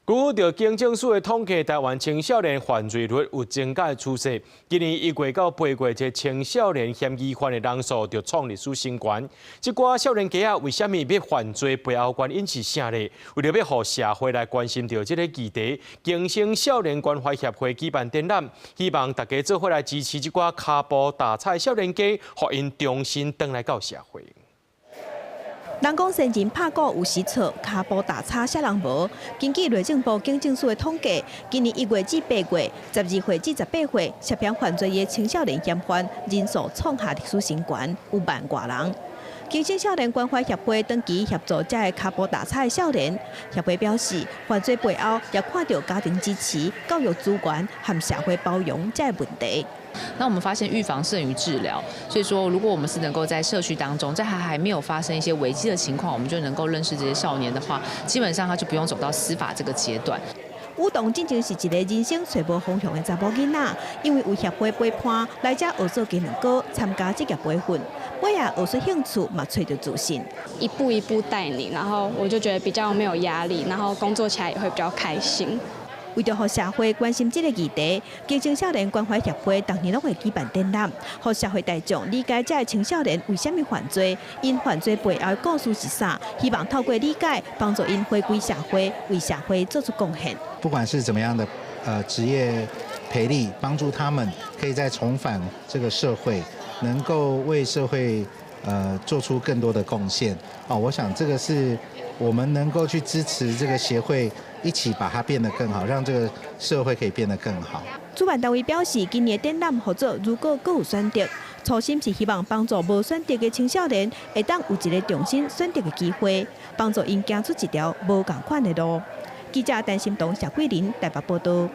根據警政署的統計，台灣青少年犯罪率有增加的趨勢。今年1月到8月，這青少年嫌疑犯的人數就創歷史新高。這寡少年家仔為啥物欲犯罪背後原因是啥呢？為著欲予社會來關心著這个議題，經生少年關懷協會舉辦展覽，希望大家做伙來支持這寡跤步踏錯少年家，予𪜶重新轉來到社會。人講仙人拍鼓有時錯，跤步踏錯啥人無？根據內政部警政署的統計，今年1月至8月，12歲至18歲涉嫌犯罪的青少年嫌犯人數創下歷史新高，有萬外人。經生少年關懷協會長期協助這个跤步踏錯的少年，協會表示，犯罪背後也看著家庭支持、教育資源和社會包容這个問題。那我們發現預防勝於治療，所以說如果我們是能夠在社區當中，在他還沒有發生一些危機的情況，我們就能夠認識這些少年的話，基本上他就不用走到司法這個階段。舞動進前是一個人生揣無方向的查某囡仔，因為有協會陪伴來遮學做雞卵糕，參加職業培訓，尾仔學出興趣，嘛揣著自信。一步一步帶你，然後我就覺得比較沒有壓力，然後工作起來也會比較開心。為著予社會關心這个議題，經生少年關懷協會逐年攏會舉辦展覽，予社會大眾理解這个青少年為啥物犯罪，𪜶犯罪背後的故事是啥，希望透過理解幫助𪜶回歸社會，為社會做出貢獻。不管是怎麼樣的職業培力，幫助他們可以再重返這個社會，能夠為社會做出更多的貢獻。哦，我想這個是我們能夠去支持這個協會，一起把它變得更好，讓這個社會可以變得更好。主辦單位表示，今年展覽合作如果閣有選擇，初心是希望幫助無選擇的青少年，會當有一個重新選擇的機會，幫助𪜶行出一條無仝款的路。記者陳心彤、謝桂林台北報道。